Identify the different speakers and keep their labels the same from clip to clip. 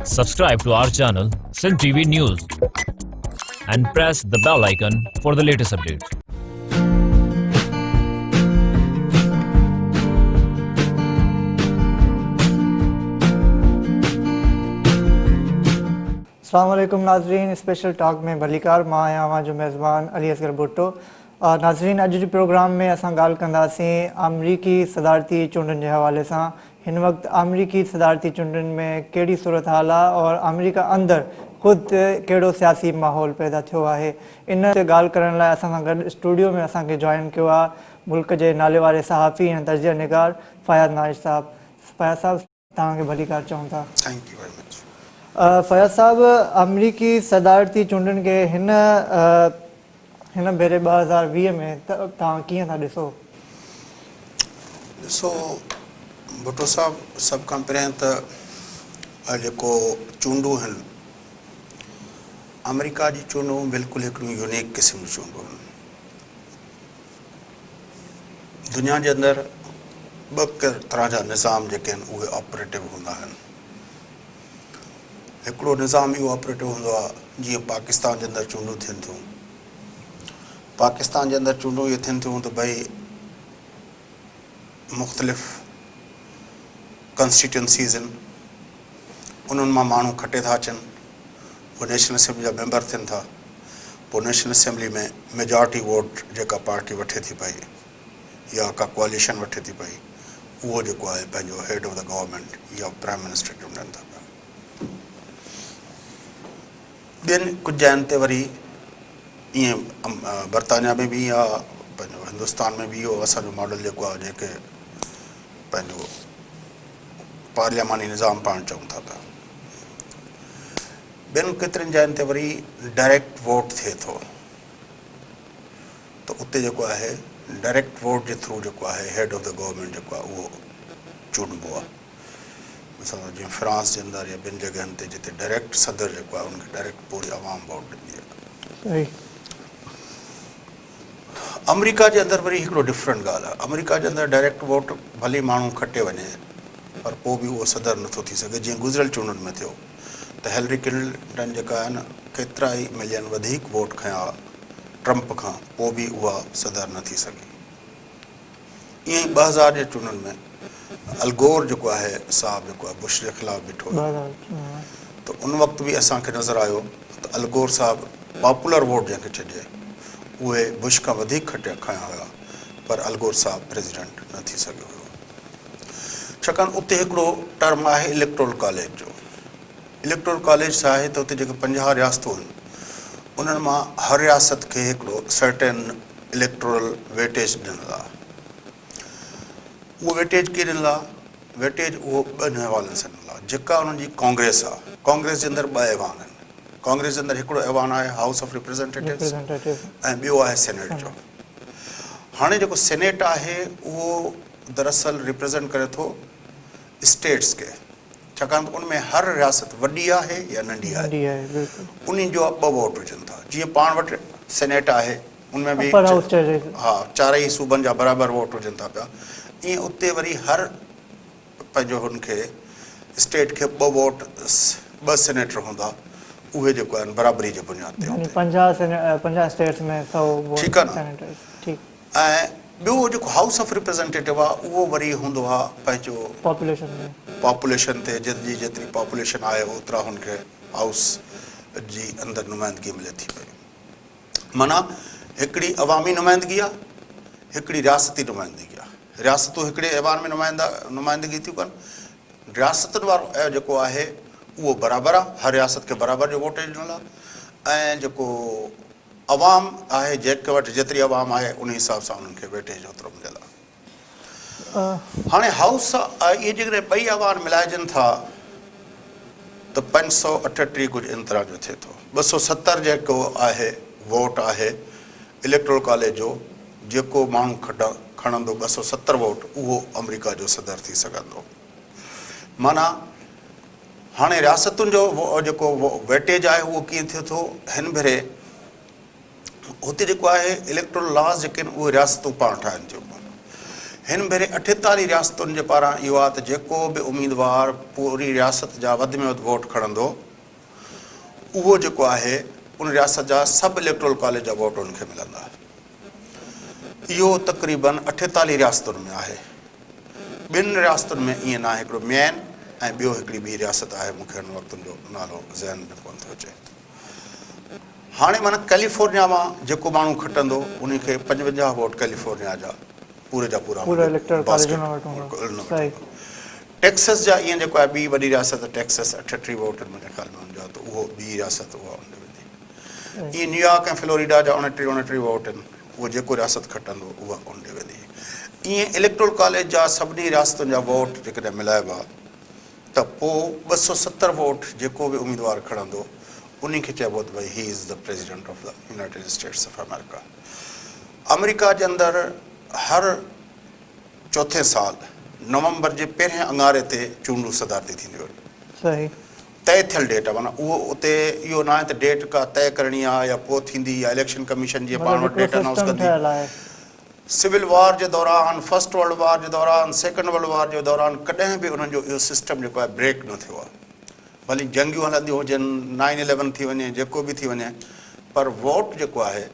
Speaker 1: Subscribe to our channel, Sindh TV News, and press the bell icon for the latest updates.
Speaker 2: السلام عليڪم ناظرين special talk ۾ ڀليڪار مان آهيان اوهان جو ميزبان علي اصغر ڀٽو ناظرين اڄ جي پروگرام ۾ اسان ڳالهه ڪنداسين آمريڪي صدارتي چونڊن جي حوالي سان هن وقت آمريڪي صدارتي چونڊن ۾ ڪهڙي صورتحال آ اور آمريڪا اندر خود ڪهڙو سياسي ماحول پيدا ٿيو آهي ان تي ڳالهه ڪرڻ لاء اسان سان گڏ اسٽوڊيو ۾ اسان کي جوائن ڪيو آ ملڪ جي ناليواري صحافي ۽ تجزيه نگار فياض نائچ صاحب فياض صاحب توهان کي ڀليڪار چئون ٿا.
Speaker 3: Thank you very much.
Speaker 2: Fayaz صاحب آمريڪي صدارتي چونڊن کي هن هن ڀيري 2020 ۾ توهان ڪيئن ٿا ڏسو؟
Speaker 3: ڏسو ڀٽو صاحب سڀ کان پهريان ته جيڪو چونڊون هن آمريڪا جي چونڊون بلڪل هڪڙيون يونيڪ قسم جون چونڊون هن. دنيا جي اندر ٻه طرح جا نظام جيڪي آهن اهي آپريٽو هوندا آهن. هڪڙو نظام اهو آپريٽو هوندو آهي جيئن پاڪستان جي اندر چونڊون ٿين ٿيون. پاڪستان جي اندر چونڊون اهي ٿين ٿيون ته ڀئي مختلف ڪانسٽيٽوئنسيز آهن انهن مان ماڻهو کٽي ٿا اچن اهي نيشنل اسيمبلي جا ميمبر ٿين ٿا پوء نيشنل اسيمبلي ۾ ميجارٽي ووٽ جيڪا پارٽي وٺي ٿي پئي يا ڪا ڪواليشن وٺي ٿي پئي اهو جيڪو آهي پنهنجو هيڊ آف the government يا پرائم منسٽر چونڊن ٿا پيا. ٻين ڪجهه جاين تي وري ائين برطانيا ۾ به ائين آهي پنهنجو هندستان ۾ به اهو اسان جو ماڊل جيڪو آهي جيڪي پنهنجو پارلياماني نظام پاڻ چئون ٿا پيا ٻين ڪيترين جاين تي وري ڊائريڪٽ ووٽ ٿئي ٿو ته اتي جيڪو آهي ڊائريڪٽ ووٽ جي ٿرو جيڪو آهي هيڊ آف the government جيڪو آهي اهو چونڊبو آهي. مثال طور جيئن فرانس جي اندر يا ٻين جڳهن تي جتي ڊائريڪٽ صدر جيڪو آهي ان کي ڊائريڪٽ پوري عوام ووٽ ڏيندي آهي. آمريڪا جي اندر وري هڪڙو ڊفرنٽ ڳالهه آهي. آمريڪا جي اندر ڊائريڪٽ ووٽ ڀلي ماڻهو کٽي وڃي پر پوء به اهو صدر نٿو ٿي سگهي جيئن گذريل چونڊن ۾ ٿيو ته هيلري ڪلنٽن جيڪا آهي نه ڪيترا ئي ملين وڌيڪ ووٽ کنيا ٽرمپ کان پوء به اها صدر نه ٿي سگهي. ائين ئي 2000 جي چونڊن ۾ الگور جيڪو آهي صاحب جيڪو آهي بش جي خلاف بيٺو هيو ته ان وقت به اسان کي نظر آيو ته الگور صاحب پاپولر ووٽ جنهن کي چئجي اهي بش کان وڌيڪ کٽيا کنيا هيا پر الگور صاحب پريزيڊنٽ نه ٿي سگهيو هيو ڇاڪاڻ اتي هڪڙو ٽرم آهي اليڪٽرول ڪاليج جو. اليڪٽورل ڪاليج ڇا آهي ته اتي جيڪي 50 رياستون آهن انهن مان هر رياست کي هڪڙو سرٽين اليڪٽورل ويٽيج ڏنل آهي. اهو ويٽيج ڪيئن ڏنل آهي؟ ويٽيج اهو ٻن حوالن سان ڏنل آهي. جيڪا انهن جي ڪانگريس آهي، ڪانگريس جي اندر ٻه ايوان آهن. ڪانگريس جي اندر هڪڙو ايوان آهي هائوس آف ريپريزنٽيٽوز ۽ ٻيو آهي سينيٽ جو. هاڻي جيڪو سينيٽ آهي اهو دراصل ريپريزنٽ ڪري ٿو اسٽيٽس کي. ڇاڪاڻ ته ان ۾ هر رياست وڏي آهي يا ننڍي آهي انهن جو ٻه ووٽ هجن ٿا جيئن پاڻ وٽ سينيٽ آهي ان ۾ به ها چارئي صوبن جا برابر ووٽ هجن ٿا پيا ائين اتي وري هر پنهنجو هن کي اسٽيٽ کي ٻه ووٽ ٻه سينيٽر هوندا اهي جيڪو آهن برابري جي بنياد تي ٺيڪ آهي نه ۽ ٻيو جيڪو هائوس آف ريپريزنٽيٽو آ اهو وري هوندو آ پنهنجو
Speaker 2: پاپوليشن ۾.
Speaker 3: پاپوليشن تي جن جي جيتري پاپوليشن آهي اوترا هن کي هائوس جي اندر نمائندگي ملي ٿي پئي. معنيٰ هڪڙي عوامي نمائندگي آ هڪڙي رياستي نمائندگي آ. رياستون هڪڙي ايوان ۾ نمائندا نمائندگي ٿيون ڪن. رياستن وارو جيڪو آهي اهو برابر آ هر رياست کي برابر جو ووٽ ڏنل آ ۽ جيڪو عوام آهي جيڪ وٽ جيتري عوام آهي ان حساب سان انهن کي ويٽيج اوترو مليل آهي. هاڻي هائوس اهي جيڪڏهن ٻئي ايوان ملائجن ٿا ته 538 ڪجهه ان طرح جو ٿئي ٿو. 270 جيڪو آهي ووٽ آهي اليڪٽرل ڪاليج جو جيڪو ماڻهو کڻندو 270 ووٽ اهو آمريڪا جو صدر ٿي سگهندو. معنيٰ هاڻي رياستن جو جيڪو ويٽيج آهي اهو ڪيئن ٿئي ٿو هن ڀيري هتي جيڪو آهي اليڪٽرل لاز جيڪي آهن اهي رياستون پاڻ ٺاهن ٿيون. هن ڀيري 48 رياستن جي پاران اهو آهي ته جيڪو به اميدوار پوري رياست جا وڌ ۾ وڌ ووٽ کڻندو اهو جيڪو آهي ان رياست جا سڀ اليڪٽورل ڪاليج جا ووٽ ان کي ملندا. اهو تقريبن 48 رياستن ۾ آهي. ٻن رياستن ۾ ائين ناهي، هڪڙو مين ۽ ٻيو هڪڙي ٻي رياست آهي مون کي هن وقت ان جو نالو ذهن ۾ ڪونه ٿو اچي. هاڻي معنيٰ ڪيليفورنيا مان جيڪو ماڻهو کٽندو انهي کي 55 ووٽ ڪيليفورنيا جا پوري جا پورا
Speaker 2: پورا اليڪٽورل ڪاليج ان وٽ هوندو. صحيح.
Speaker 3: ٽيڪسس جا ائين جيڪو آهي ٻي وڏي رياست ٽيڪسس 38 ووٽ منهنجي خيال ۾ ان جا ته اهو ٻي رياست اها ان ڏي ويندي. ائين نيويارڪ ۽ فلوريڊا جا 29 29 ووٽ آهن اهو جيڪو رياست کٽندو اها ان ڏي ويندي. ائين اليڪٽورل ڪاليج جا سڀني رياستن جا ووٽ جيڪڏهن ملائبا ته پوء 270 ووٽ جيڪو به اميدوار کڻندو انهي کي چئبو ته ڀئي he is the president of the United States of America. آمريڪا جي اندر هر چوٿين سال نومبر جي پهرين اڱاري تي چونڊون صدارتي ٿينديون آهن.
Speaker 2: صحيح.
Speaker 3: طئي ٿيل ڊيٽ آهي معنيٰ اهو اتي اهو ناهي ته ڊيٽ ڪا طئي ڪرڻي آهي يا پوء ٿيندي يا اليڪشن ڪميشن جيئن پاڻ
Speaker 2: مطلب
Speaker 3: وٽ
Speaker 2: هڪڙو
Speaker 3: ڊيٽ انائونس
Speaker 2: سسٽم
Speaker 3: ڪندي.
Speaker 2: ٺهيل آهي.
Speaker 3: سول وار جي دوران، فرسٽ ورلڊ وار جي دوران، سيڪنڊ ورلڊ وار جي دوران ڪڏهن به انهن جو اهو سسٽم جيڪو آهي بريڪ نه ٿيو آهي. ڀلي جنگيون هلنديون هجن، نائن اليون ٿي وڃي، جيڪو به ٿي وڃي پر ووٽ جيڪو آهي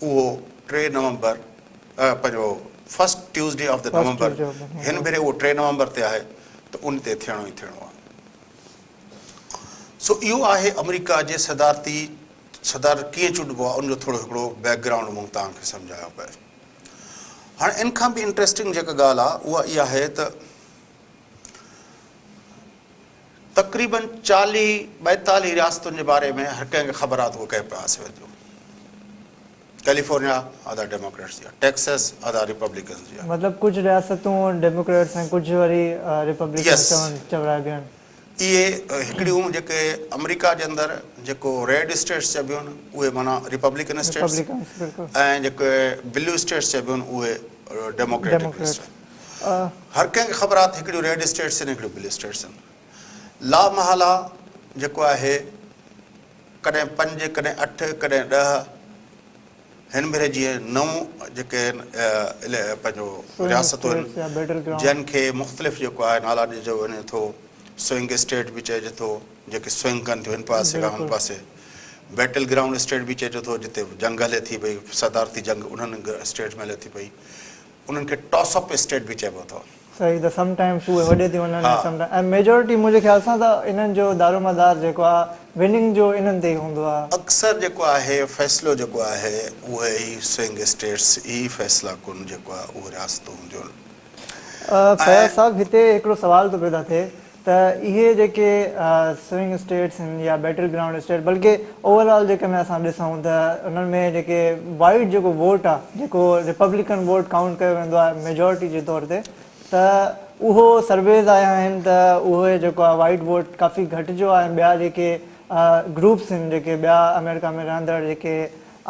Speaker 3: اهو 3 نومبر پنهنجو first Tuesday of the November هن ڀيري اهو 3 نومبر تي آهي ته ان تي ٿيڻو ئي ٿيڻو آهي. سو اهو آهي آمريڪا جي صدارتي صدر ڪيئن چونڊبو آهي ان جو ٿورو هڪڙو بيڪ گرائونڊ مون توهان کي سمجهايو پئي. هاڻي ان کان به انٽريسٽنگ جيڪا ڳالهه آهي اها اها آهي ته تقريبن 40 42 رياستن جي باري ۾ هر ڪنهن کي خبر آهي ته اهي ڪنهن پاسي وينديون. ڪيليفورنيا آڌا ڊيموڪريٽس جي آهي، ٽيڪسس آڌا ريپبلڪنز جي آهي.
Speaker 2: مطلب ڪجهه رياستون ڊيموڪريٽس ۽ ڪجهه وري ريپبلڪنز چون چورائبيون آهن.
Speaker 3: اهي هڪڙيون جيڪي آمريڪا جي اندر جيڪو ريڊ اسٽيٽس چئبيون آهن اهي معنيٰ ريپبلڪن اسٽيٽس ۽ جيڪي بلو اسٽيٽس چئبيون آهن اهي ڊيموڪريٽڪ اسٽيٽس. هر ڪنهن کي خبر آهي ته هڪڙيون ريڊ اسٽيٽس آهن هڪڙيون بلو اسٽيٽس آهن. لا محاله جيڪو آهي ڪڏهن پنج ڪڏهن اٺ ڪڏهن 10 هن ڀيري جيئن نو جيڪي پنهنجو رياستون آهن جن کي مختلف جيڪو آهي نالا ڏجو وڃي ٿو سوئنگ اسٽيٽ به چئجي ٿو جيڪي سوئنگ ڪن ٿيون هن پاسي کان هن پاسي بيٽل گرائونڊ اسٽيٽ به چئجي ٿو جتي جنگ هلي ٿي پئي صدارتي جنگ انهن اسٽيٽ ۾ هلي ٿي پئي انهن کي ٽاس اپ اسٽيٽ به چئبو اٿو.
Speaker 2: صحيح ته سم ٽائمس اهي وڏي ٿي وڃن ۽ سم ٽائمس ۽ ميجورٽي منهنجي خيال سان ته انهن جو دارومدار جيڪو آ وننگ جو انهن تي ئي هوندو آ.
Speaker 3: اڪثر جيڪو آهي فيصلو جيڪو آهي اهي ئي سوئنگ اسٽيٽس ئي فيصلا ڪن جيڪو آهي اهي رياستون هونديون آهن
Speaker 2: فياض
Speaker 3: ۽
Speaker 2: صاحب هتي هڪڙو سوال ٿو پيدا ٿئي ته اهي جيڪي سوئنگ اسٽيٽس آهن يا بيٽل گرائونڊ اسٽيٽ بلڪه اوور آل جيڪڏهن اسان ڏسون ته انهن ۾ جيڪي وائيٽ جيڪو ووٽ آهي جيڪو ريپبلڪن ووٽ ڪائونٽ ڪيو ويندو آهي ميجورٽي جي طور تي ته اهو سرويز آيا آهن ته اهي جيڪو آهي وائيٽ ووٽ ڪافي گهٽجيو آهي ۽ ٻيا جيڪي گروپس آهن جيڪي ٻيا آمريڪا ۾ رهندڙ جيڪي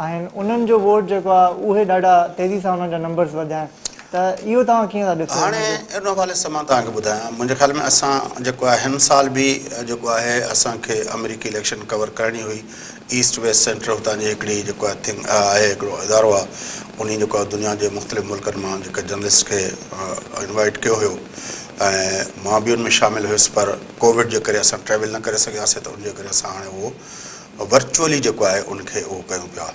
Speaker 2: آهن انهن جو ووٽ جيڪو آهي اهي ڏاڍا تيزي سان انهن جا نمبرز وڌيا آهن ته اهو توهان ڪيئن ٿا ڏسو
Speaker 3: هاڻي ان حوالي سان مان توهان کي ٻڌايان منهنجي خيال ۾ اسان جيڪو آهي هن سال به جيڪو آهي اسان کي آمريڪي اليڪشن ڪور ڪرڻي هئي ايسٽ ويسٽ سينٽر هتان جي هڪڙي جيڪو آهي ٿنڪ آهي هڪڙو ادارو آهي انهي جيڪو آهي دنيا جي مختلف ملڪن مان جيڪي جرنلسٽ کي انوائيٽ ڪيو هيو ۽ مان به ان ۾ شامل هيس پر ڪووڊ جي ڪري اسان ٽريول نه ڪري سگهياسي ته ان جي ڪري اسان هاڻي اهو ورچوئلي جيڪو آهي ان کي اهو ڪيون پيا.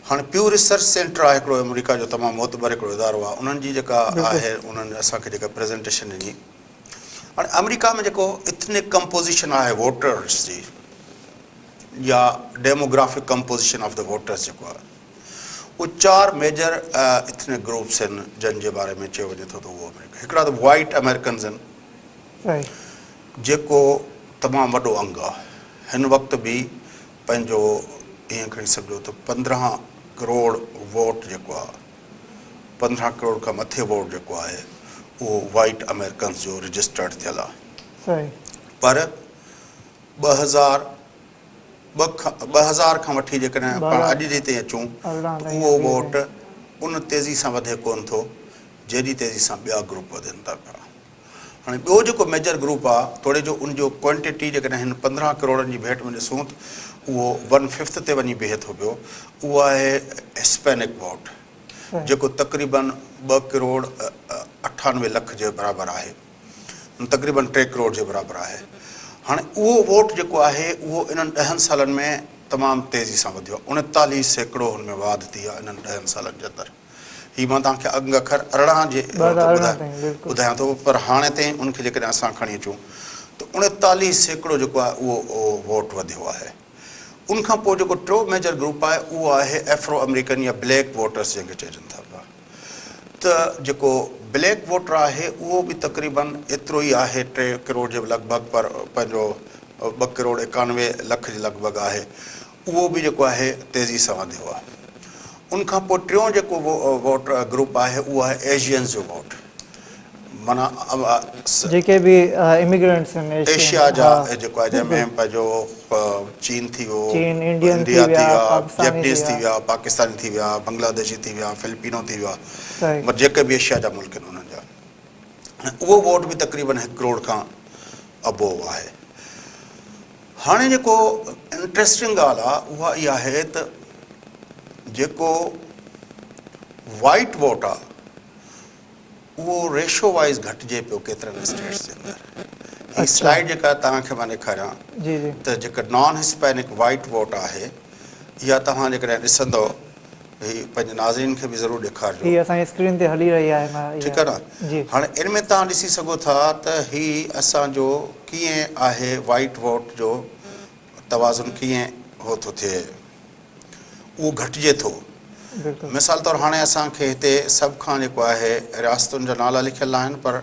Speaker 3: هاڻي پيو ريسرچ سينٽر آهي هڪڙو آمريڪا جو تمام معتبر هڪڙو ادارو آهي انهن جي جيڪا آهي انهن اسان کي جيڪا پريزنٽيشن ڏني. هاڻي آمريڪا ۾ جيڪو اٿنڪ ڪمپوزيشن آهي ووٽرز جي يا demographic composition of the voters جيڪو آهي اهو چار ميجر اٿنڪ گروپس آهن جن جي باري ۾ چيو وڃي ٿو ته اهو آمريڪا هڪڙا ته وائيٽ آمريڪنز آهن جيڪو تمام وڏو انگ آ. هن وقت به پنهنجو ائين کڻي سمجهو ته 15 ڪروڙ ووٽ جيڪو آ 15 ڪروڙ کان مٿي ووٽ جيڪو آهي اهو وائيٽ آمريڪنز جو رجسٽرڊ ٿيل آ. پر 2002 کان 2000 کان وٺي جيڪڏهن پاڻ اڄ ڏينهن تائين اچون ته اهو ووٽ ان تيزي سان وڌي ڪونه ٿو جيڏي تيزي سان ٻيا گروپ وڌن ٿا پيا. هاڻي ٻيو جيڪو ميجر گروپ آ توڙي جو ان جو ڪوانٽيٽي جيڪڏهن هن 15 ڪروڙن جي ڀيٽ ۾ ڏسون ته اهو ون ففٿ تي وڃي بيهي ٿو پيو اهو آهي هسپينڪ ووٽ. جيڪو تقريبن ٻه ڪروڙ 98 لک جي برابر آهي، تقريبن 3 ڪروڙ جي برابر آهي. هاڻي اهو ووٽ جيڪو آهي اهو انهن ڏهن سالن ۾ تمام تيزي سان وڌيو آهي، 39% هن ۾ واڌ ٿي آهي انهن ڏهن سالن جي اندر. هي مان توهان کي انگ اکر 18 جي ٻڌايان ٿو پر هاڻي تائين ان کي جيڪڏهن اسان کڻي اچون ته 39% جيڪو آهي اهو ووٽ وڌيو آهي. ان کان پوء جيڪو ٽيون ميجر گروپ آهي اهو آهي ايفرو آمريڪن يا بليڪ ووٽرس جنهن کي چئجن ٿا پيا ته جيڪو بليڪ ووٽر آهي اهو به تقريبن ايترو ئي آهي 3 ڪروڙ جي لڳ ڀڳ پر پنهنجو 2 ڪروڙ 91 لک جي لڳ ڀڳ آهي اهو به جيڪو آهي تيزي سان وڌيو آهي. ان کان پوء ٽيون جيڪو ووٽ گروپ آهي اهو آهي ايشينز جو ووٽ معنيٰ
Speaker 2: جيڪي به اميگرنٽس آهن
Speaker 3: ايشيا جا جيڪو آهي جنهن ۾ پنهنجو چين ٿي ويو، انڊيا ٿي ويا، جيپنيز ٿي ويا، پاڪستاني ٿي ويا، بنگلاديشي ٿي ويا، فلپينو ٿي ويا، مطلب جيڪي به ايشيا جا ملڪ آهن انهن جا اهو ووٽ به تقريبن 1 ڪروڙ کان ابو آهي. هاڻي جيڪو انٽريسٽنگ ڳالهه آهي اها اها آهي ته جيڪو وائيٽ ووٽ آهي اهو ريشو وائيز گهٽجي پيو ڪيترن اسٽيٽس جي اندر. هي سلائيڊ جيڪا توهان کي مان ڏيکاريان ته جيڪا نان هسپينڪ وائيٽ ووٽ آهي اها توهان جيڪڏهن ڏسندو هي پنهنجي ناظرين کي به ضرور ڏيکارجو.
Speaker 2: هي اسان جي اسڪرين تي هلي رهي آهي مان
Speaker 3: ٺيڪ آهي نه هاڻي ان ۾ توهان ڏسي سگهو ٿا ته هي اسان جو ڪيئن آهي وائيٽ ووٽ جو توازن ڪيئن هو ٿو ٿئي اهو گهٽجي ٿو. مثال طور هاڻي اسان کي هتي سڀ کان جيڪو آهي رياستن جا نالا لکيل آهن پر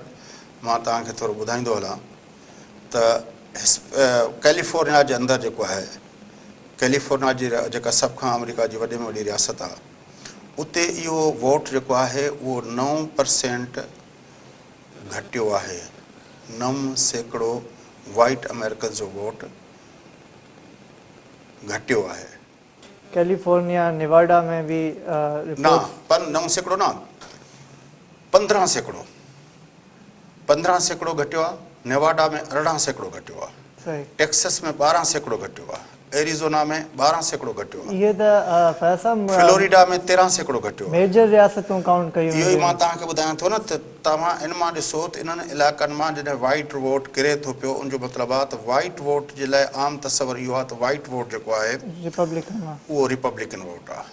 Speaker 3: مان توهان کي ٿورو ٻڌائيندو هلان ته ڪيليفورنيا جي اندر جيڪو آهي ڪيليفورنيا جي جيڪا سڀ کان آمريڪا جي وڏي ۾ وڏي رياست آهي اتي اهو ووٽ جيڪو آهي اهو 9% گهٽيو آهي 9% وائيٽ آمريڪنز جو ووٽ گهٽيو آهي.
Speaker 2: ڪيليفورنيا نيواڊا ۾ به
Speaker 3: نه پر 9% نه 15% 15% گهٽيو آهي، نيواڊا ۾ 18% گهٽيو آهي، ٽيڪسس ۾ 12% گهٽيو آهي، ايريزونا ۾ 12% گهٽيو آهي،
Speaker 2: اهي ته فيض صاحب
Speaker 3: فلوريڊا ۾ 13% گهٽيو آهي.
Speaker 2: ميجر رياستون ڪائونٽ ڪيون
Speaker 3: اهو ئي مان توهان کي ٻڌايان ٿو نه ته توهان ان مان ڏسو ته انهن علائقن مان جڏهن وائيٽ ووٽ ڪري ٿو پيو ان جو مطلب آهي ته وائيٽ ووٽ جي لاء عام تصور اهو آهي ته وائيٽ ووٽ جيڪو آهي اهو ريپبلڪن ووٽ آهي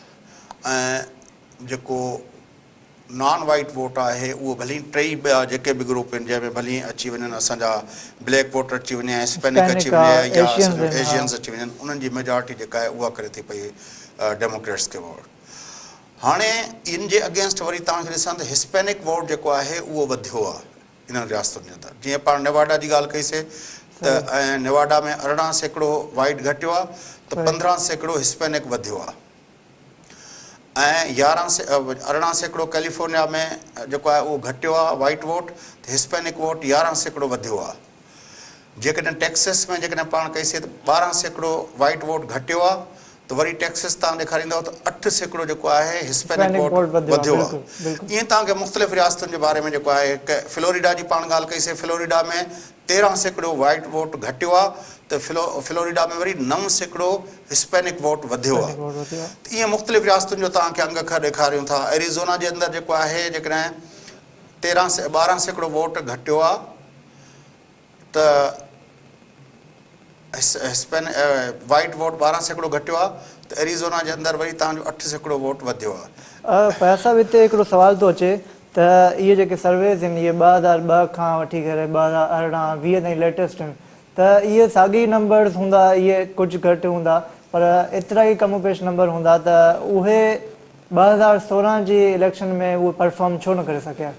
Speaker 3: ۽ جيڪو نان وائيٽ ووٽ آهي اهو ڀلي ٽئي ٻيا جيڪي به گروپ آهن جنهن ۾ ڀلي اچي وڃن اسان جا بليڪ ووٽر اچي وڃي يا هسپينڪ اچي وڃي يا اسان جو ايشينز اچي وڃن انهن جي ميجارٽي جيڪا آهي اها ڪري ٿي پئي ڊيموڪريٽس کي ووٽ. هاڻي ان جي اگينسٽ وري توهان کي ڏسان ته هسپينڪ ووٽ جيڪو آهي اهو وڌيو آهي انهن رياستن جي اندر جيئن پاڻ نيواڊا جي ڳالهه ڪئي سي ته ۽ نيواڊا ۾ 18% وائيٽ گهٽيو آهي ته 15% هسپينڪ وڌيو آهي. ۽ 18% ڪيليفورنيا ۾ جيڪو آهي اهو گهٽيو آهي وائيٽ ووٽ ته هسپينڪ ووٽ 11% وڌيو آهي. جيڪڏهن ٽيڪسس ۾ جيڪڏهن پاڻ ڪئيسي ته 12% وائيٽ ووٽ گهٽيو آهي ته وري ٽيڪسس تان ڏيکاريندو ته 8% جيڪو آهي هسپينڪ ووٽ وڌيو آهي. ائين توهان کي مختلف رياستن جي باري ۾ جيڪو آهي فلوريڊا جي پاڻ ڳالهه ڪئيسي فلوريڊا ۾ 13% وائيٽ ووٽ گهٽيو آهي ته فلوريڊا ۾ وري 9% هسپينڪ ووٽ وڌيو آهي ته ائين مختلف رياستن جو توهان کي انگ اکر ڏيکاريون ٿا. ايريزونا جي اندر جيڪو آهي جيڪڏهن 12% ووٽ گهٽيو آهي ته هسپين وائيٽ ووٽ 12% گهٽيو آهي ته ايريزونا جي اندر وري توهان جو 8% ووٽ وڌيو آهي.
Speaker 2: فياض صاحب هتي هڪڙو سوال ٿو اچي ته اهي جيڪي سرويز آهن اهي 2002 کان وٺي ڪري 2018 20 تائين ليٽيسٽ آهن ته اهي ساڳي ئي نمبرز هوندا اهي ڪجهه گهٽ هوندا پر ايترا ئي ڪم و پيش نمبر هوندا ته اهي 2016 جي اليڪشن ۾ اهي پرفارم ڇو نه ڪري سگهيا؟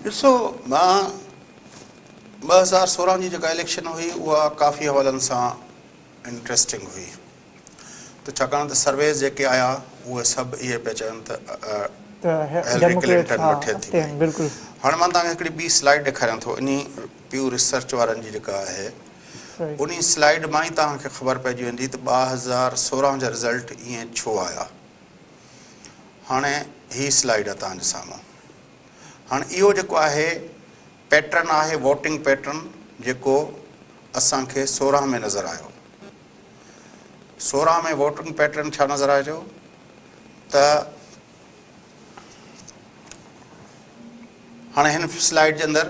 Speaker 3: ڏسو مان 2016 جي جيڪا اليڪشن هئي اها ڪافي حوالن سان انٽريسٽنگ هئي ته ڇاڪاڻ ته سرويز جيڪي آيا اهي سڀ اهي پيا چون ته هيلري ڪلنٽن وٺي ٿي وئي. هاڻي مان توهان کي هڪڙي ٻي سلائيڊ ڏيکاريان ٿو انهي پيو ريسرچ وارن جي جيڪا آهي انهي سلائيڊ مان ئي توهان کي خبر پئجي ويندي ته 2016 جا رزلٽ ائين ڇو آيا. هاڻي هي سلائيڊ آهي توهان جي سامهون. هاڻي اهو جيڪو آهي پيٽرن آهي ووٽنگ پيٽرن جيڪو اسان کي 16 ۾ نظر آيو. 16 ۾ ووٽنگ پيٽرن ڇا نظر آيو ته هاڻي هن سلائيڊ جي اندر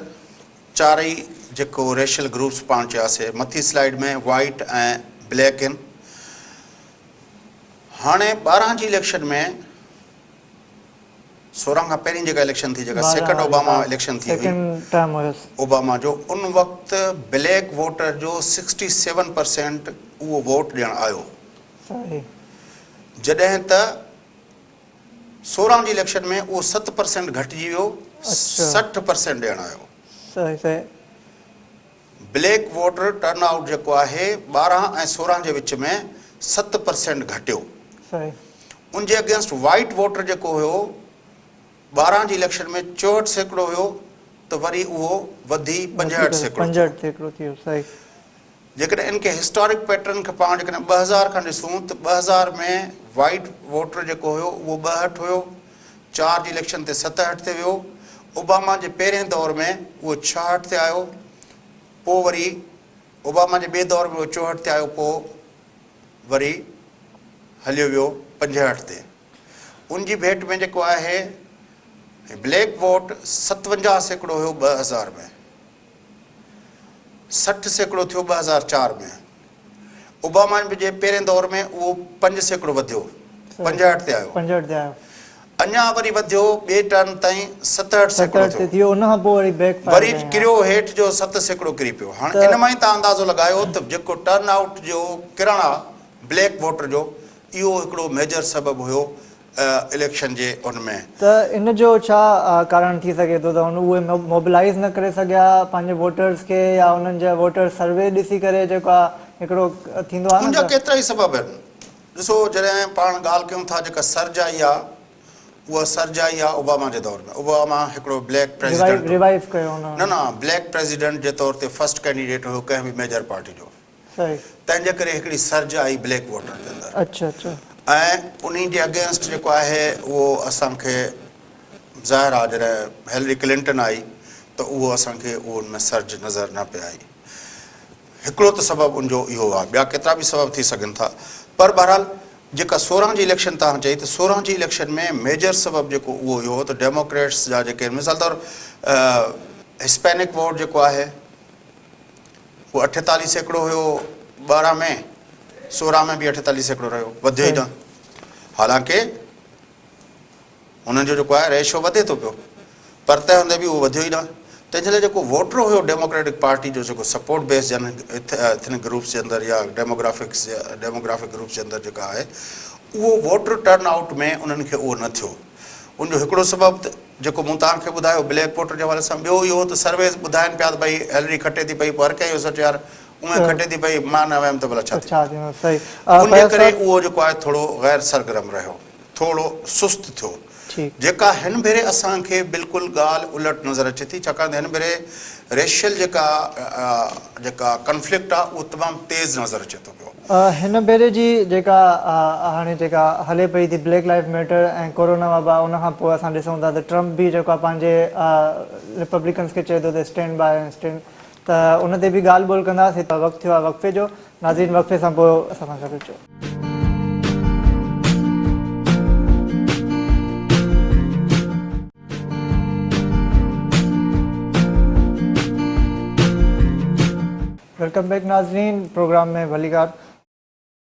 Speaker 3: چارئي جيڪو ريشل گروپس پاڻ چياسي مٿي سلائيڊ ۾ وائيٽ ۽ بليڪ آهن. هاڻي 12 جي اليڪشن ۾ 16 کان پهرين جيڪا اليڪشن ٿي جيڪا سيڪنڊ اوباما اليڪشن ٿي هئي اوباما جو ان وقت بليڪ ووٽر جو 67% اهو ووٽ ڏيڻ آيو جڏهن ته 16 جي اليڪشن ۾ اهو 7% گهٽجي ويو 60% ڏيڻ آيو. بليڪ ووٽر ٽرن آئوٽ جيڪو آهي 12 ۽ 16 جي وچ ۾ 7% گهٽيو. ان جي اگينسٽ وائيٽ ووٽر جيڪو هيو 12 جي اليڪشن ۾ 64% هيو ته وري اهو وڌي 65% ٿيو. جيڪڏهن ان کي هسٽارڪ پيٽرن کي پاڻ جيڪڏهن 2000 کان ڏسون ته 2000 ۾ وائيٽ ووٽر جيڪو هيو اهو 62 هيو، 4 جي اليڪشن تي 67 تي ويو، اوباما جي پهرين دور ۾ اهو 66 تي آيو، پوء وري اوباما جي ٻئي دور ۾ اهو 64 تي آيو پوء وري هليو ويو 65 تي. ان جي ڀيٽ ۾ جيڪو آهي بليڪ ووٽ 57% هيو 2000 ۾. 60% ٿيو 2004 ۾ اوباما جي پهرين دور ۾ اهو 5% وڌيو 65 تي آيو
Speaker 2: 65 تي آيو
Speaker 3: اڃا وري وڌيو ٻئي ٽرن تائين 67%
Speaker 2: ٿيو ٿيو ان کان پوء وري بيڪ
Speaker 3: فائر وري ڪريو هيٺ جو 7% ڪري پيو هاڻ ان مان ئي تان اندازو لڳايو ته جيڪو ٽرن آئوٽ جو ڪرڻ آ بليڪ ووٽر جو اهو هڪڙو ميجر سبب هيو اليڪشن جي ان ۾.
Speaker 2: ته ان جو ڇا ڪارڻ ٿي سگهي ٿو ته اهي موبلائيز نه ڪري سگهيا پنهنجي ووٽرز کي يا انهن جا ووٽر سروي ڏسي ڪري جيڪو آ هڪڙو ٿيندو آ نه
Speaker 3: ان جا ڪيترا ئي سبب آهن. ڏسو جڏهن پاڻ ڳالهه ڪيون ٿا جيڪا سرج آئي آ اها سرج آئي آ اوباما جي دور ۾ اوباما هڪڙو بليڪ پريزيڊنٽ هو
Speaker 2: ريوائيو ڪيو هن
Speaker 3: نه نه بليڪ پريزيڊنٽ جي طور تي فرسٽ ڪينڊيڊيٽ هيو ڪنهن به ميجر پارٽي جو. تنهن جي ڪري هڪڙي سرج آئي بليڪ ووٽر جي اندر ۽ انهي جي اگينسٽ جيڪو آهي اهو اسان کي ظاهر آهي جڏهن هيلري ڪلنٽن آئي ته اهو اسان کي اهو ان ۾ سرج نظر نه پئي آئي هڪڙو ته سبب ان جو اهو آهي ٻيا ڪيترا به سبب ٿي سگهن ٿا پر بهرحال جيڪا 16 جي اليڪشن تهان چئي ته 16 جي اليڪشن ۾ ميجر سبب جيڪو اهو اهو هو ته ڊيموڪريٽس جا جيڪي مثال طور هسپينڪ ووٽ جيڪو آهي هو 48% هيو 12 ۾، 16 ۾ به 48% رهيو، وڌيو ئي نه. حالانڪه هنن جو جيڪو آهي ريشو وڌي ٿو پيو، پر تنهن هوندي به اهو وڌيو ئي نه. تنهن جي لاء جيڪو ووٽر هيو ڊيموڪريٽڪ پارٽي جو جيڪو سپورٽ بيس جن ايٿنڪ گروپس جي اندر يا ڊيموگرافڪس ڊيموگرافڪ گروپس جي اندر جيڪا آهي اهو ووٽر ٽرن آئوٽ ۾ انهن کي اهو نه ٿيو. ان جو هڪڙو سبب ته جيڪو مون توهان کي ٻڌايو بليڪ ووٽر جي حوالي سان، ٻيو اهو ته سرويز ٻڌائين پيا ته ڀئي هيلري کٽي ٿي پئي، پوء هر ڪنهن اهو سوچيو يار اونئن کٽي ٿي پئي، مان نه ويم ته ڀلا ڇا ٿيندو. ان جي ڪري اهو جيڪو آهي ٿورو غير سرگرم رهيو، ٿورو سست ٿيو، جيڪا هن ڀيري اسان کي بلڪل ڳالهه الٽ نظر اچي ٿي، ڇاڪاڻ ته هن ڀيري ريشل جيڪا جيڪا ڪنفلڪٽ آهي اهو تمام تيز نظر اچي ٿو پيو.
Speaker 2: هن ڀيري جي جيڪا هاڻي جيڪا هلي پئي ٿي بليڪ لائيف ميٽر ۽ ڪورونا وبا ان کان پوء اسان ڏسون ٿا ته ٽرمپ به جيڪو آهي پنهنجي ريپبلڪنز کي چئي ٿو ته اسٽينڊ باء ۽ اسٽينڊ ته ان تي به ڳالهه ٻولهه ڪنداسين هت وقت ٿيو آهي وقفي جو ناظرين وقفي سان پوء اسان سان گڏ اچو. Welcome back ناظرين پروگرام ۾ ڀليڪار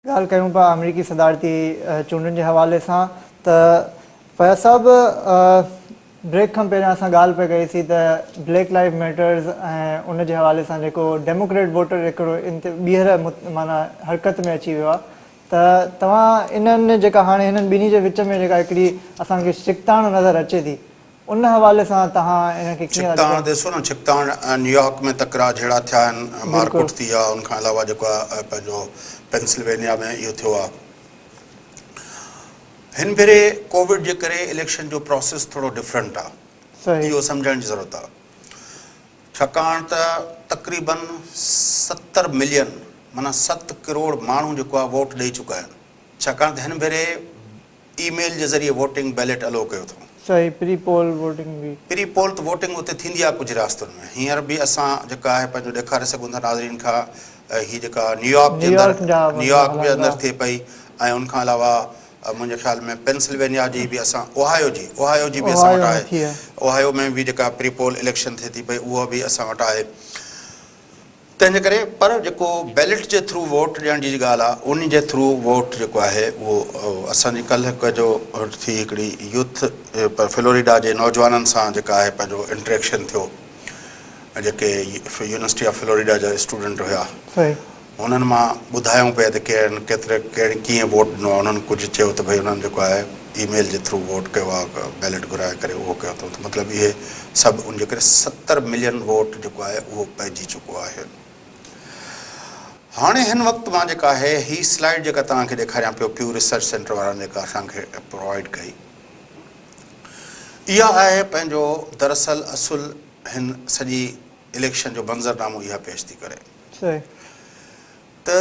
Speaker 2: ڳالهه ڪيون پيا آمريڪي صدارتي چونڊن جي حوالي سان ته فياض صاحب بريڪ کان پهريان اسان ڳالهه پئي ڪئي سي ته بليڪ لائف ميٽرز ۽ ان جي حوالي سان جيڪو ڊيموڪريٽ ووٽر هڪڙو ٻيهر معنيٰ حرڪت ۾ اچي ويو آهي ته توهان انهن جيڪا هاڻي هنن ٻنهي جي وچ ۾ جيڪا هڪڙي اسان کي ڇڪتاڻ نظر اچي ٿي ان حوالي سان توهان ان کي ڪيئن ٿا
Speaker 3: ڇڪتاڻ ڏسو نه ڇڪتاڻ نيويارڪ ۾ تڪرا جهيڙا ٿيا آهن مار ڪٽ ٿي آهي ان کان علاوه جيڪو آهي پنهنجو پينسلوينيا ۾ اهو ٿيو آهي هن ڀيري ڪووڊ جي ڪري اليڪشن جو پروسيس ٿورو ڊفرنٽ آهي اهو سمجهڻ جي ضرورت آهي ڇاڪاڻ ته تقريبن 70 ملين معنيٰ 7 ڪروڙ ماڻهو جيڪو آهي ووٽ ڏئي چڪا آهن ڇاڪاڻ ته هن ڀيري اي ميل جي ذريعي ووٽنگ بيلٽ الو ڪيو اٿئون.
Speaker 2: صحيح پري پول ووٽنگ به.
Speaker 3: پري پول ته ووٽنگ اتي ٿيندي آهي ڪجهه رياستن ۾ هينئر به اسان جيڪا آهي پنهنجو ڏيکاري سگهون ٿا ناظرين کان هي جيڪا نيويارڪ جي اندر نيويارڪ جي اندر ٿئي پئي ۽ ان کان علاوه منهنجي خيال ۾ پينسلوينيا جي به اسان اوهايو جي اوهايو جي به اسان وٽ آهي اوهايو ۾ به جيڪا پري پول اليڪشن ٿئي ٿي پئي اها به اسان وٽ آهي تنهن جي ڪري پر جيڪو بيلٽ جي ٿرو ووٽ ڏيڻ جي ڳالهه آهي ان جي ٿرو ووٽ جيڪو آهي اهو اسان جي ڪلهه هڪ جو ٿي هڪڙي يوٿ فلوريڊا جي نوجوانن سان جيڪا آهي پنهنجو انٽريڪشن ٿيو جيڪي يونيورسٽي آف فلوريڊا جا اسٽوڊنٽ هيا انهن مان ٻڌايائون پئي ته ڪيرن ڪيتري ڪهڙي ڪيئن ووٽ ڏنو آهي انهن ڪجهه چيو ته ڀئي انهن جيڪو آهي اي ميل جي ٿرو ووٽ ڪيو آهي بيلٽ گهرائي ڪري اهو ڪيو اٿئون ته مطلب اهي سڀ ان جي ڪري 70 ملين ووٽ جيڪو آهي اهو پئجي چڪو آهي هاڻي هن وقت مان جيڪا آهي هي سلائيڊ جيڪا توهان کي ڏيکاريان پيو پيو ريسرچ سينٽر وارن جيڪا اسان کي پرووائيڊ ڪئي اها آهي پنهنجو دراصل اصل هن سڄي اليڪشن جو منظرنامو اها پيش ٿي ڪري ته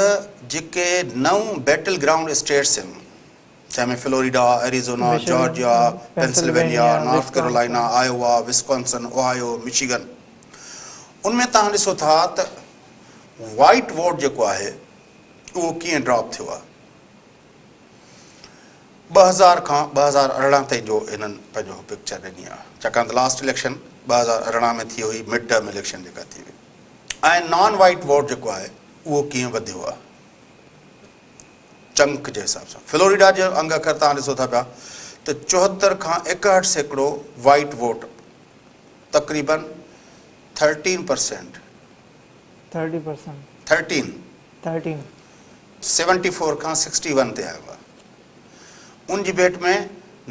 Speaker 3: جيڪي نئون بيٽل گرائونڊ اسٽيٽس آهن جنهن ۾ Florida, Arizona, Georgia, Pennsylvania, North Carolina, Iowa, Wisconsin, Ohio, Michigan ان ۾ توهان ڏسو ٿا ته وائيٽ ووٽ جيڪو آهي اهو ڪيئن ڊراپ ٿيو آهي. 2000 کان 2018 تائين جو هنن پنهنجو پڪچر ڏني آهي ڇاڪاڻ ته لاسٽ اليڪشن 2018 ۾ ٿي هئي مڊ ٽرم اليڪشن جيڪا ٿي هئي ۽ نان وائيٽ ووٽ جيڪو آهي اهو ڪيئن وڌيو آهي چنڪ جي حساب سان فلوريڊا جو انگ اکر تان ڏسو ٿا پيا ته 74 کان 61% وائيٽ ووٽ تقريبن 13%
Speaker 2: 30%
Speaker 3: 13
Speaker 2: 13
Speaker 3: 74 کان 61 تي آيو آهي ان جي ڀيٽ ۾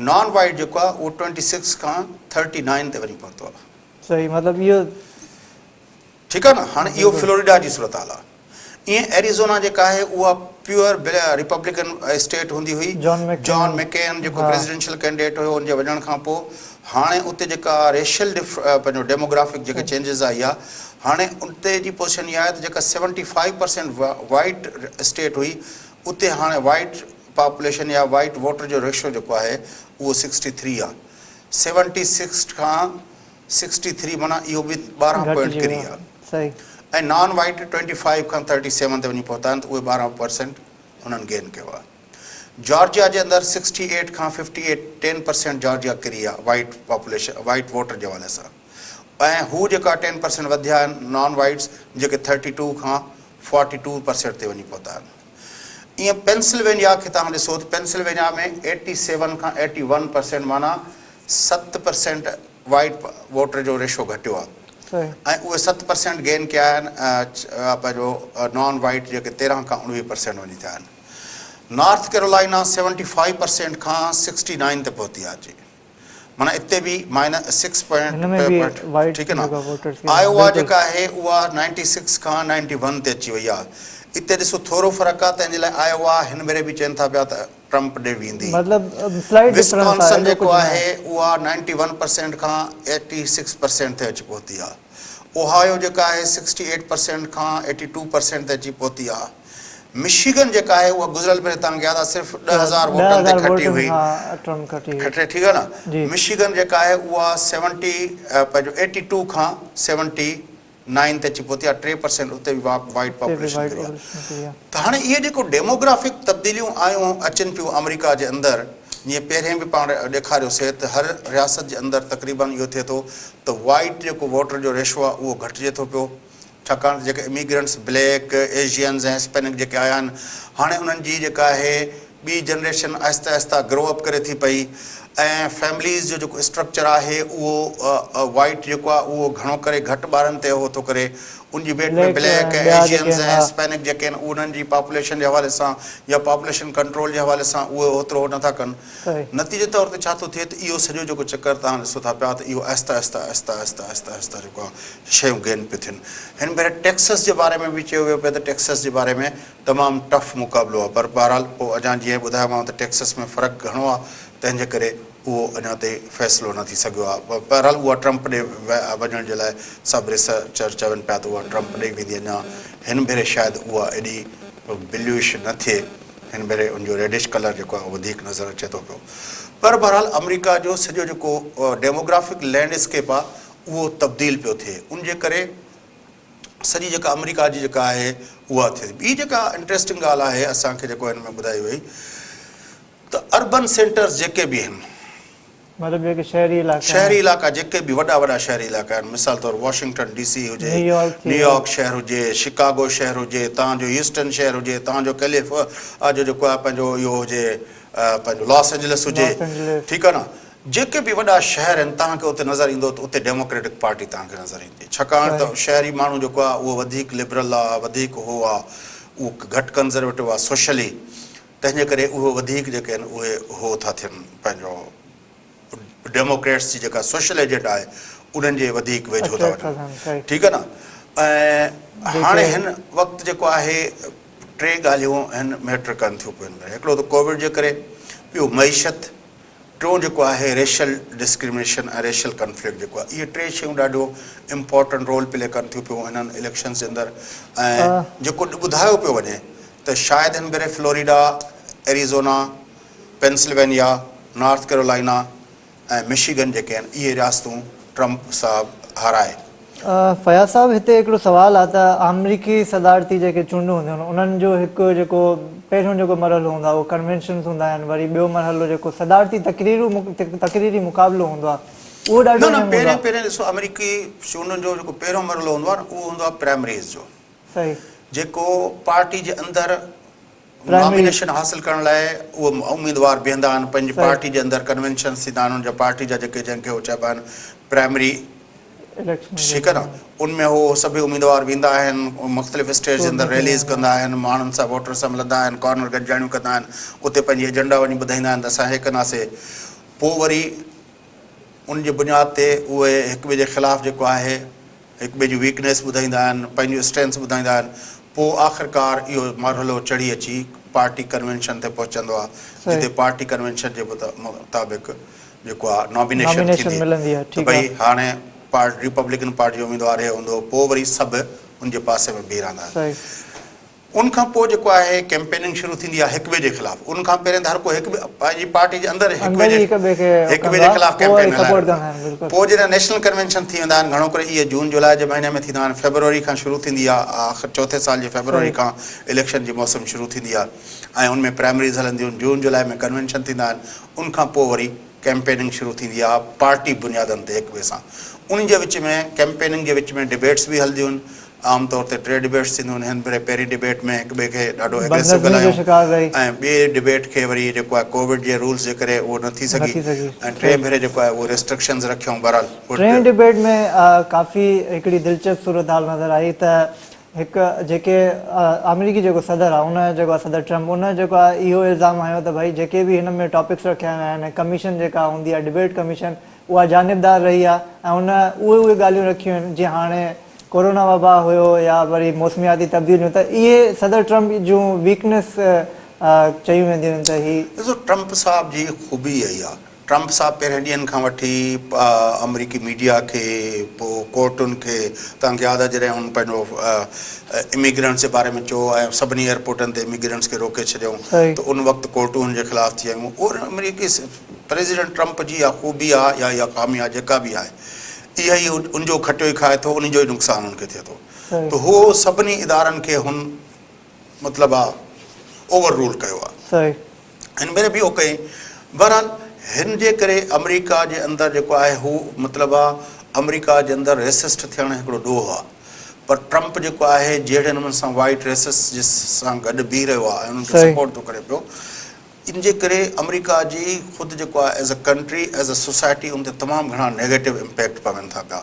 Speaker 3: نان وائيٽ جيڪو آهي اهو 26 کان 39 تي وڃي پهتو آهي.
Speaker 2: صحيح مطلب اهو
Speaker 3: ٺيڪ آهي نه هاڻي اهو فلوريڊا جي صورتحال آهي ائين ايريزونا جيڪا آهي اها پيور ريپبلڪن اسٽيٽ هوندي هئي جان ميڪين جيڪو پريزيڊنشل ڪينڊيڊيٽ هيو ان جي وڃڻ کان پوء هاڻي اتي جيڪا ريشل پنهنجو ڊيموگرافڪ جيڪي چينجز آئي آهي هاڻي اتي جي پوزيشن اها آهي ته جيڪا 75% وائيٽ اسٽيٽ هئي اتي هاڻي وائيٽ پاپوليشن يا وائيٽ ووٽر جو ريشو جيڪو آهي اهو 63 آهي 76 کان 63 معنيٰ اهو به 12 پوائنٽ ڪري آهي ۽ نان وائيٽ 25 کان 37 تي وڃي پهتا آهن ته اهي 12 پرسينٽ انهن گين ڪيو آهي جارجيا جي اندر 68 کان 58 ٽين پرسينٽ جارجيا ڪري آهي وائيٽ پاپوليشن وائيٽ ووٽر جي حوالي سان ۽ هو جيڪا ٽين پرسينٽ وڌيا آهن نان وائيٽس جيڪي 32 کان 42 پرسينٽ تي وڃي پهتا آهن ائين پينسلوينيا کي توهان ڏسو ته پينسلوينيا ۾ 87 کان 81 پرسينٽ معنيٰ 7 پرسينٽ وائيٽ ووٽر جو ريشو گهٽيو آهي ۽ اهي 7 پرسينٽ گين ڪيا آهن پنهنجو نان وائيٽ جيڪي 13 کان 19 پرسينٽ وڃي ٿيا آهن نارٿ ڪيرولائنا 75 پرسينٽ کان 69 تي پهتي آهي جي معنيٰ اتي به مائنس سڪس پوائنٽ
Speaker 2: هن ۾ به وائيٽ
Speaker 3: ٺيڪ آهي
Speaker 2: جيڪا
Speaker 3: نه
Speaker 2: ووٽرس کي
Speaker 3: آئيووا
Speaker 2: بلڪل
Speaker 3: جيڪا آهي اها 96 کان 91 تي اچي وئي آهي اتي ڏسو ٿورو فرق آهي تنهن جي لاء آئيووا هن ڀيري به چون ٿا پيا ته ٽرمپ ڏي ويندي
Speaker 2: مطلب سلائيٽ ڊفرنس آهي
Speaker 3: وسڪانسن
Speaker 2: ايڏو
Speaker 3: جيڪو
Speaker 2: ڪجهه
Speaker 3: آهي
Speaker 2: ناهي.
Speaker 3: اها 91 پرسينٽ کان 86 پرسينٽ تي اچي پهتي آهي اوهايو جيڪا آهي 68 پرسينٽ کان 82 پرسينٽ تي اچي پهتي آهي مشيگن جيڪا آهي اها گذريل ڀيري توهان کي ياد آهي صرف 10,000 ووٽن تي کٽي هئي کٽي ٺيڪ آهي نه مشيگن جيڪا آهي اها سيونٽي پنهنجو ايٽي ٽو کان سيونٽي نائن تي اچي پهتي آهي 3% اتي به وائيٽ پاپوليشن ڪري آهي ته هاڻي اهي جيڪو ڊيموگرافڪ تبديليون آيون اچن پيون آمريڪا جي اندر جيئن پهرين به پاڻ ڏيکاريو سي ته هر رياست جي اندر تقريبن اهو ٿئي ٿو ته وائيٽ جيڪو ووٽر جو ريشو آهي اهو گهٽجي ٿو پيو ڇاڪاڻ ته جيڪي اميگرنٽس بليڪ، ايشينز ۽ هسپينڪ جيڪي آيا آهن هاڻي انهن جي جيڪا آهي ٻي جنريشن آهستي آهسته گرو اپ ڪري ٿي پئي ۽ فيمليز جو جيڪو اسٽرڪچر آهي اهو وائيٽ جيڪو آهي اهو گهڻو ڪري گهٽ ٻارن تي اهو ٿو ڪري ان جي ڀيٽ ۾ بليڪ ۽ ايشينز ۽ هسپينڪ جيڪي آهن انهن جي پاپوليشن جي حوالي سان يا پاپوليشن ڪنٽرول جي حوالي سان اهي اوترو نه ٿا ڪن نتيجي طور تي ڇا ٿو ٿئي ته اهو سڄو جيڪو چڪر توهان ڏسو ٿا پيا ته اهو آهستي آهستي آهستي آهستي آهستي آهستي جيڪو آهي شيون گين پيون ٿين. هن ڀيري ٽيڪسس جي باري ۾ به چيو ويو پئي ته ٽيڪسس جي باري ۾ تمام ٽف مقابلو آهي پر بهرحال پوء اڃا جيئن ٻڌايومانو ته ٽيڪسس ۾ فرق گهڻو آهي تنهن جي ڪري اهو اڃا تائين فيصلو نه ٿي سگهيو آهي بهرحال اها ٽرمپ ڏي وڃڻ جي لاء سڀ ريسرچر چون پيا ته اها ٽرمپ ڏي ويندي اڃا هن ڀيري شايد اها ايڏي بليوش نه ٿئي هن ڀيري ان جو ريڊش ڪلر جيڪو آهي وڌيڪ نظر اچي ٿو پيو پر بهرحال آمريڪا جو سڄو جيڪو ڊيموگرافڪ لينڊ اسڪيپ آهي اهو تبديل پيو ٿئي ان جي ڪري سڄي جيڪا آمريڪا جي جيڪا آهي اها ٿئي ٿي. ٻي جيڪا انٽريسٽنگ ڳالهه آهي اسان کي جيڪو هن ۾ ٻڌائي وئي ته اربن سينٽرز جيڪي به آهن.
Speaker 2: مطلب جيڪي شهري علائقا آهن.
Speaker 3: شهري علائقا جيڪي به وڏا وڏا شهري علائقا آهن مثال طور واشنگٽن ڊي سي هجي، نيويارڪ شهر هجي، شڪاگو شهر هجي، تان جو هيوسٽن شهر هجي، تان جو ڪيليف جو جيڪو آهي پنهنجو اهو هجي پنهنجو لاس اينجلس هجي ٺيڪ آهي نه جيڪي به وڏا شهر آهن توهان کي اتي نظر ايندو ته اتي ڊيموڪريٽڪ پارٽي توهان کي نظر ايندي ڇاڪاڻ ته شهري ماڻهو جيڪو آهي اهو وڌيڪ لبرل آهي وڌيڪ هو آهي اهو گهٽ ڪنزرويٽو آهي سوشلي تنهن جي ڪري اهي وڌيڪ جيڪي آهن اهي هو ٿا ٿين پنهنجو ڊيموڪريٽس جي جيڪا سوشل ايجنڊا آهي انهن جي وڌيڪ ويجهو ٿا وڃن ٺيڪ آهي نه ۽ هاڻي هن وقت جيڪو آهي ٽي ڳالهيون هن ميٽر ڪن ٿيون پيون هڪڙو ته ڪووڊ جي ڪري ٻيو معيشت ٽيون جيڪو آهي ريشل ڊسڪرمنيشن ۽ ريشل ڪنفلڪٽ جيڪو آهي اهي ٽي شيون ڏاڍو امپارٽنٽ رول پلي ڪن ٿيون پيون هنن اليڪشنز جي اندر ۽ جيڪو ٻڌايو پيو وڃي ته شايد هن ڀيري Florida, Arizona, Pennsylvania, North Carolina ۽ Michigan جيڪي آهن اهي رياستون ٽرمپ صاحب هارائي.
Speaker 2: فياض صاحب هتي هڪڙو سوال آ ته آمريڪي صدارتي جيڪي چونڊون هونديون آهن انهن جو هڪ جيڪو پهريون جيڪو مرحلو هوندو آهي اهو ڪنوينشنز هوندا آهن وري ٻيو مرحلو جيڪو صدارتي تقريرون تقريري مقابلو هوندو آهي اهو ڏاڍو
Speaker 3: نه نه
Speaker 2: اهم هوندو
Speaker 3: پهرين
Speaker 2: آهي.
Speaker 3: پهرين ڏسو آمريڪي چونڊن جو جيڪو پهريون مرحلو هوندو آهي نه اهو هوندو آهي پرائمريز جو
Speaker 2: صحيح.
Speaker 3: جيڪو پارٽي جي اندر نامينيشن حاصل ڪرڻ لاء اهي اميدوار بيهندا آهن پنهنجي پارٽي جي اندر ڪنوينشنز ٿيندا آهن ان جا پارٽي جا جيڪي جنهن کي هو چئبا آهن پرائمري ٺيڪ آهي نه ان ۾ هو سڀئي اميدوار ويندا آهن مختلف اسٽيٽس جي اندر ريليز ڪندا آهن ماڻهن سان ووٽر سان ملندا آهن ڪارنر گڏجاڻيون ڪندا آهن اتي پنهنجي ايجنڊا وڃي ٻڌائيندا آهن ته اسان هي ڪنداسي پوء وري ان جي بنياد تي اهي هڪ ٻئي جي خلاف جيڪو آهي هڪ ٻئي جون ويڪنيس ٻڌائيندا آهن، پنهنجون اسٽرينٿس ٻڌائيندا آهن، پوء آخرڪار اهو مرحلو چڙهي اچي پارٽي ڪنوينشن تي پهچندو آهي، جتي پارٽي ڪنوينشن جي مطابق جيڪو آهي نامينيشن ٿيندي ته ڀئي هاڻي ريپبلڪن پارٽي جو اميدوار هي هوندو، پوء وري سڀ ان جي پاسي ۾ بيهي رهندا آهن. ان کان پوء جيڪو آهي ڪيمپيننگ شروع ٿيندي آهي هڪ ٻئي جي خلاف ان کان پهرين ته هر ڪو هڪ ٻئي پنهنجي پارٽي جي اندر هڪ ٻئي جي هڪ ٻئي جي خلاف ڪيمپين هلائي پوء جڏهن نيشنل ڪنوينشن ٿي ويندا آهن گهڻو ڪري اهي جون جولاء جي مهيني ۾ ٿيندا آهن فيبروري کان شروع ٿيندي آهي آخر چوٿين سال جي فيبروري کان اليڪشن جي موسم شروع ٿيندي آهي ۽ ان ۾ پرائمريز هلنديون آهن جون جولاء ۾ ڪنوينشن ٿيندا آهن ان کان پوء وري ڪيمپيننگ شروع ٿيندي آهي پارٽي بنيادن تي هڪ ٻئي سان ان جي وچ ۾ ڪيمپيننگ جي وچ ۾ ڊبيٽس به هلنديون آهن عام طور تي ٽي ڊبيٽس ٿينديون آهن، هن ڀيري پهرين ڊبيٽ ۾ هڪ ٻئي کي ڏاڍو ايگريسو
Speaker 2: بدنظمي جو
Speaker 3: ڳالهايو
Speaker 2: شڪار رهي.
Speaker 3: ۽ ٻي ڊبيٽ کي وري جيڪو آهي ڪووڊ جي رولز جي ڪري اهو نه ٿي
Speaker 2: نه
Speaker 3: سگهي
Speaker 2: ٿي سگهي
Speaker 3: ۽ ٽئين ڀيري جيڪو آهي اهو ريسٽرڪشنز رکيائون بهرحال اهو
Speaker 2: ٽئين ڊبيٽ ۾ ڪافي هڪڙي دلچسپ صورتحال نظر آئي ته هڪ جيڪي آمريڪي جيڪو صدر آهي ان جيڪو آهي صدر ٽرمپ ان جيڪو آهي اهو الزام هنيو ته ڀئي جيڪي به هن ۾ ٽاپڪس رکيا ويا آهن ۽ ڪميشن جيڪا هوندي آهي ڊبيٽ ڪميشن اها جانبدار رهي آهي ۽ ان اهي اهي ڳالهيون رکيون آهن جيئن هاڻي ڪورونا وبا هيو يا وري موسمياتي تبديليون ته اهي صدر ٽرمپ جون ويڪنيس چيون وينديون آهن ته هي.
Speaker 3: ڏسو ٽرمپ صاحب جي خوبي اها ئي آهي ٽرمپ صاحب پهرين ڏينهن کان وٺي آمريڪي ميڊيا کي پوء ڪورٽن کي توهان کي ياد آهي جڏهن هن پنهنجو اميگرنٽس جي باري ۾ چيو ۽ سڀني ايئرپورٽن تي اميگرنٽس کي روڪي ڇڏيائون ته ان وقت ڪورٽون هن جي خلاف ٿي آيون اهو آمريڪي پريزيڊنٽ ٽرمپ جي اها خوبي آهي يا اها خامي آهي جيڪا به آهي اها ئي ان جو کٽيو ئي کائي ٿو ان جو ئي نقصان ان کي ٿئي ٿو ته هو سڀني ادارن کي هن مطلب آ اوور رول ڪيو آ هن ڀيري به اهو ڪيائين بهرحال هن جي ڪري آمريڪا جي اندر جيڪو آهي هو مطلب آ آمريڪا جي اندر ريسسٽ ٿيڻ هڪڙو ڏوهه آ پر ٽرمپ جيڪو آهي جهڙي نموني سان وائيٽ ريسسٽ جي سان گڏ بيهي رهيو آ ۽ انهن کي سپورٽ ٿو ڪري پيو ان جي ڪري آمريڪا جي خود جيڪو آهي as a country as a society ان تي تمام گهڻا نيگيٽو امپيڪٽ پون ٿا پيا.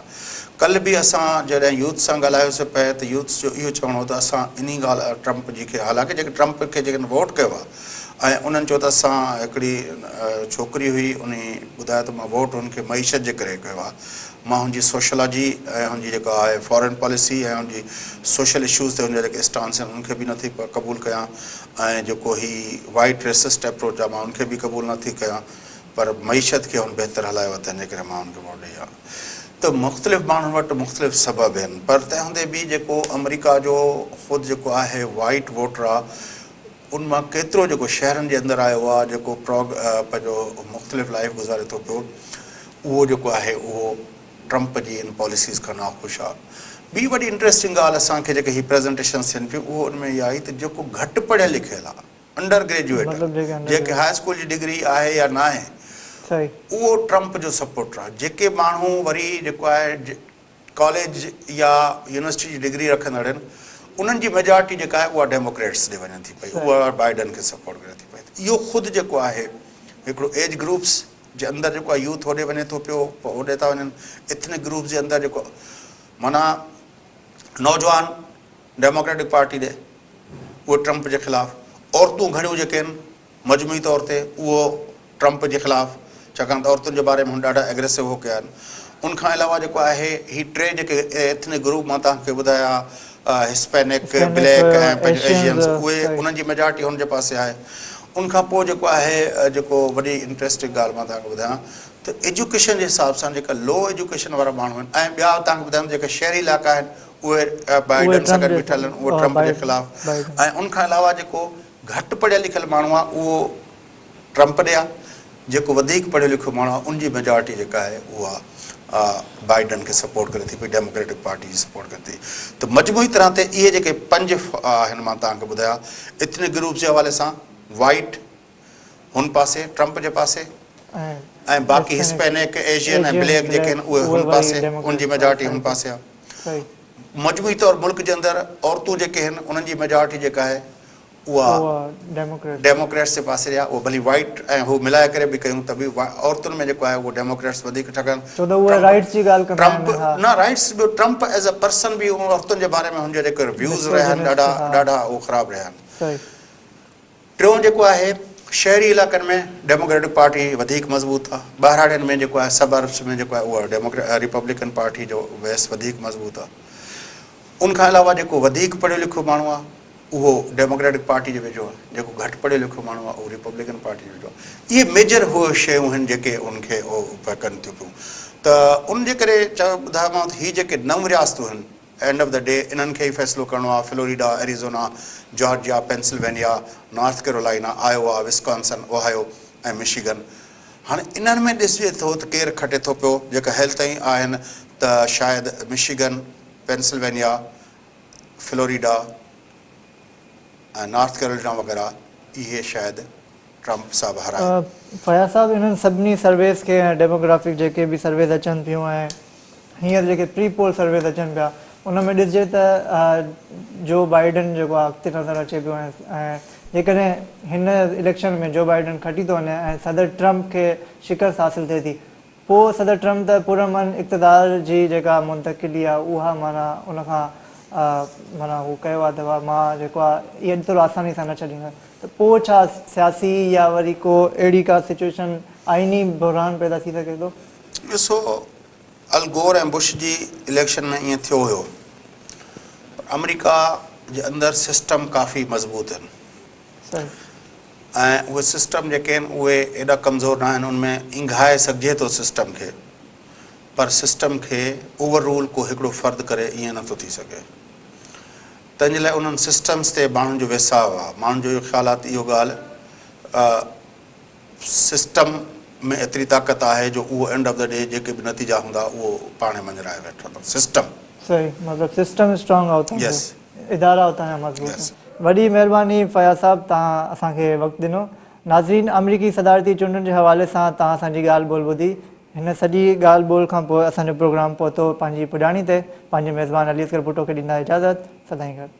Speaker 3: ڪلهه به اسان جڏهن يوٿ سان ڳالهايوسي پئي ته يوٿس جو اهو چوڻ هو ته اسان انهي ڳالهه ٽرمپ جي کي حالانڪه جيڪي ٽرمپ کي جيڪن ووٽ ڪيو آهي ۽ انهن چيو ته اسان هڪڙي ڇوڪري هئي انهي ٻڌايو ته مان ووٽ هن کي معيشت جي ڪري ڪيو آهي مان هن جي سوشلاجي ۽ هن جي جيڪا آهي فارين پاليسي ۽ هن جي سوشل اشوز تي هن جا جيڪي اسٽانس آهن انهن کي به نٿي قبول ڪيان ۽ جيڪو هي وائيٽ ريسسٽ اپروچ آ مان ان کي به قبول نه ٿي ڪيان پر معيشت کي هن بهتر هلايو آ تنهن جي ڪري مان هن کي ووٽ ڏئي ها ته مختلف ماڻهن وٽ مختلف سبب آهن پر تنهن هوندي به جيڪو آمريڪا جو خود جيڪو آهي وائيٽ ووٽر آ ان مان ڪيترو جيڪو شهرن جي اندر آيو آ جيڪو پروگ پنهنجو مختلف لائيف گذاري ٿو پيو اهو جيڪو آهي اهو ٽرمپ جي ان پاليسيز کان ناخوش آ. ٻي وڏي انٽريسٽنگ ڳالهه اسان کي جيڪي هي پريزنٽيشنز ٿين پيون اهو ان ۾ اها آئي ته جيڪو گهٽ پڙهيل لکيل آ، انڊر گريجوئيٽ جنهن کي هاء اسڪول جي ڊگري آهي يا ناهي اهو ٽرمپ جو سپورٽر آهي. جيڪي ماڻهو وري جيڪو آهي ڪاليج يا يونيورسٽي جي ڊگري رکندڙ آهن انهن جي ميجارٽي جيڪا آهي اها ڊيموڪريٽس ڏي وڃي ٿي پئي اها بائيڊن کي سپورٽ ڪري ٿي پئي. اهو خود جيڪو آهي هڪڙو ايج گروپس جي اندر جيڪو آهي يوٿ هوڏي وڃي ٿو پيو هوڏي ٿا وڃن ايٿنڪ گروپس جي اندر جيڪو معنيٰ نوجوان ڊيموڪريٽڪ پارٽي ڏي اهي ٽرمپ جي خلاف، عورتون گهڻيون جيڪي آهن مجموعي طور تي اهو ٽرمپ جي خلاف ڇاڪاڻ ته عورتن جي باري ۾ هن ڏاڍا ايگريسو هو ڪيا آهن. ان کان علاوه جيڪو آهي هي ٽي جيڪي ايٿنڪ گروپ مان توهان کي ٻڌايا هسپينڪ، بليڪ ۽ پنهنجو ايشينز اهي انهن جي ميجارٽي هن جي پاسي آهي. ان کان پوء جيڪو آهي جيڪو وڏي انٽريسٽنگ ڳالهه مان توهان کي ٻڌايان ته ايجوڪيشن جي حساب سان جيڪا لو ايجوڪيشن وارا ماڻهو آهن ۽ ٻيا توهان کي ٻڌايان جيڪي شهري علائقا آهن اهي بائيڊن سان گڏ بيٺل آهن اهي ٽرمپ جي خلاف ۽ ان کان علاوه جيڪو گهٽ پڙهيل لکيل ماڻهو آهي اهو ٽرمپ ڏي آهي جيڪو وڌيڪ پڙهيو لکيو ماڻهو آهي ان جي ميجارٽي جيڪا آهي اها بائيڊن کي سپورٽ ڪري ٿي پئي ڊيموڪريٽڪ پارٽي جي سپورٽ ڪري ٿي ته مجموعي طرح تي اهي جيڪي پنج آهن مان توهان کي ٻڌايا ايٿنڪ گروپس جي حوالي سان وائيٽ هن پاسي ٽرمپ جي پاسي ۽ باقي هسپينڪ ايشين ۽ بليڪ جيڪي آهن اهي هن پاسي ان جي ميجارٽي هن پاسي آهي مجموعي طور ملڪ جي اندر عورتون جيڪي آهن انهن جي ميجارٽي جيڪا آهي اها ڊيموڪريٽس جي پاسي آهي اهو ڀلي وائيٽ ۽ هو ملائي ڪري به ڪيون ته به عورتن ۾ جيڪو آهي اهو ڊيموڪريٽس وڌيڪ ڇاڪاڻ
Speaker 2: ڇو ته اهي رائيٽس جي ڳالهه ڪندا
Speaker 3: آهن ٽرمپ نه رائيٽس ٻيو ٽرمپ ايز اي پرسن به عورتن جي باري ۾ هن جا جيڪي ويوز رهيا آهن ڏاڍا ڏاڍا اهو خراب رهيا آهن. ٽيون جيڪو آهي شهري علائقن ۾ ڊيموڪريٽڪ پارٽي وڌيڪ مضبوط آهي ٻهراڙين ۾ جيڪو آهي سب اربس ۾ جيڪو آهي اها ريپبلڪن پارٽي جو ويس وڌيڪ مضبوط آهي ان کان علاوه جيڪو وڌيڪ پڙهيو لکيو ماڻهو آهي اهو ڊيموڪريٽڪ پارٽي جي ويجهو آهي، جيڪو گهٽ پڙهيو لکيو ماڻهو آهي اهو ريپبلڪن پارٽي جي ويجهو آهي. اهي ميجر اهي شيون آهن جيڪي ان کي اهو ڪن ٿيون پيون ته ان جي ڪري چيو ٻڌايومانو ته هي جيڪي نو رياستون آهن اينڊ آف the D انهن کي ئي فيصلو ڪرڻو آهي Florida, Arizona, Georgia, Pennsylvania, North Carolina, Iowa, Wisconsin, Ohio ۽ Michigan. هاڻي انهن ۾ ڏسجي ٿو ته ڪير کٽي ٿو پيو جيڪا هيل تائين آهن ته شايد Michigan, Pennsylvania, Florida ۽ North Carolina وغيره اهي شايد ٽرمپ صاحب هارائي.
Speaker 2: فياض صاحب انهن سڀني سرويز کي ۽ ڊيموگرافڪ جيڪي به سرويز اچن ٿيون ۽ هينئر جيڪي پري پول سرويز اچن پيا ان ۾ ڏسجي ته جو بائيڊن جيڪو آهي اڳتي نظر اچي پيو ۽ جيڪڏهن هن اليڪشن ۾ جو بائيڊن کٽي ٿو وڃي ۽ صدر ٽرمپ کي شڪست حاصل ٿئي ٿي پوء صدر ٽرمپ ته پرامن اقتدار جي جيڪا منتقلي آهي اها معنيٰ ان کان معنيٰ هو ڪيو آهي ته مان جيڪو آهي اهي ايترو آساني سان نه ڇڏيندس ته پوء ڇا سياسي يا وري ڪو اهڙي ڪا سچوئيشن آئيني بحران پيدا ٿي سگهي ٿو؟
Speaker 3: ڏسو الگور ۽ بش جي اليڪشن ۾ ائين ٿيو هيو پر آمريڪا جي اندر سسٽم ڪافي مضبوط آهن. ۽ اهي سسٽم جيڪي آهن اهي ايڏا ڪمزور نه آهن ان ۾ اينگهائي سگهجي ٿو سسٽم کي پر سسٽم کي اوور رول ڪو هڪڙو فرد ڪري ائين نه ٿو ٿي سگهي تنهن جي لاء انهن سسٽمز تي ماڻهن جو ويساهه آهي ماڻهن جو اهو خيال آهي ته اهو ڳالهه سسٽم ۾ ايتري طاقت آهي جو اهو اينڊ آف the D جيڪي به نتيجا هوندا اهو پاڻهي مڃرائي وٺندو سسٽم.
Speaker 2: صحيح مطلب سسٽم اسٽرانگ آهي اتان جو ادارا اتان جا مضبوط آهن. وڏي مهرباني فياض صاحب توهان اسان کي وقت ڏنو. ناظرين آمريڪي صدارتي چونڊن جي حوالي سان توهان اسان جي ڳالهه ٻولهه ٻڌي. هن سڄي ڳالهه ٻولهه کان پوء اسان جو پروگرام پهتو پنهنجي پڄاڻي تي. پنهنجي ميزبان علي اصغر ڀٽو کي ڏيندا اجازت. سدائين گڏ.